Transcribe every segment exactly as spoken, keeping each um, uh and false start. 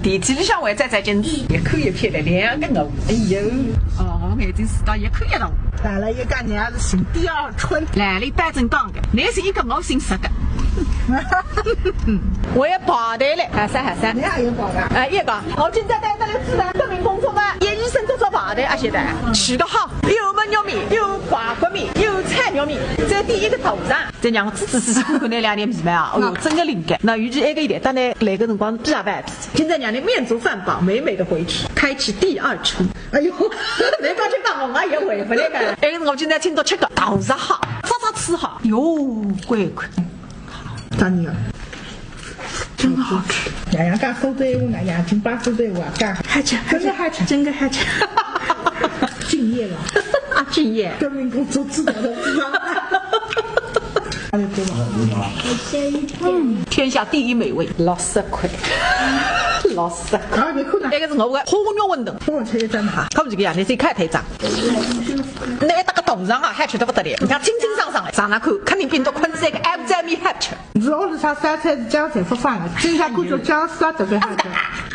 电梯里向还在在进，一口一片的两个我。哎呦，哦，我眼睛是到一口一个。来了一个，你儿子寻第二春。来了一百斤讲的，你寻一个，我寻十个。我也跑的嘞，还三还三。你也有跑的？哎，一个，我今朝带到了自然证明工作嘛，也医生做做跑的，而且的，吃个好，有焖肉面，有排骨面，有菜肉面，这第一个头上。再让我仔仔细细看看那两年米饭啊，哦哟，真个灵个。那尤其埃个一代，当然来个辰光比较晚。 现在让你面足饭饱，美美的回去，开启第二春。哎呦，人家去讲我也回不来个。哎，我今天请到吃个，倒是好，早早吃好，哟，乖乖。当然，真好吃。洋洋讲苏州话呢，洋泾浜苏州话讲，好吃，真的好吃，真的好吃。敬业了。啊，敬业。证明工作做得好。哎，对吧？ 天下第一美味，六十块，六十块。啊，别哭了。那个是我的花肉馄饨。帮我切一张嘛。看不这个呀，你自己看一张。那个大个头上啊，还吃得不得了。你看清清爽爽的，上来看，肯定比你多困三个F Z米还吃。你是屋里啥三菜是酱菜不放的，今朝看着酱啥特别好吃。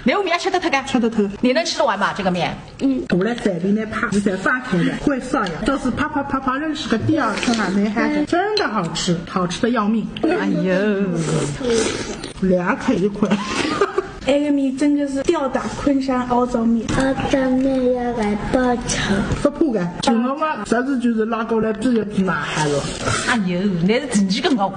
那我们也吃得脱个。吃得脱。你能吃得完吗？这个面？ 嗯。我来随便的拍，你再放开来，会上呀。就是啪啪啪啪认识个第二次还没还，真的好吃，好吃的要命。哎呦，两块一块。埃个面真的是吊打昆山凹糟面。凹糟面要来报仇。不怕的，就我们实事求是拉过来比一比嘛，还是。哎呦，那是真几个我。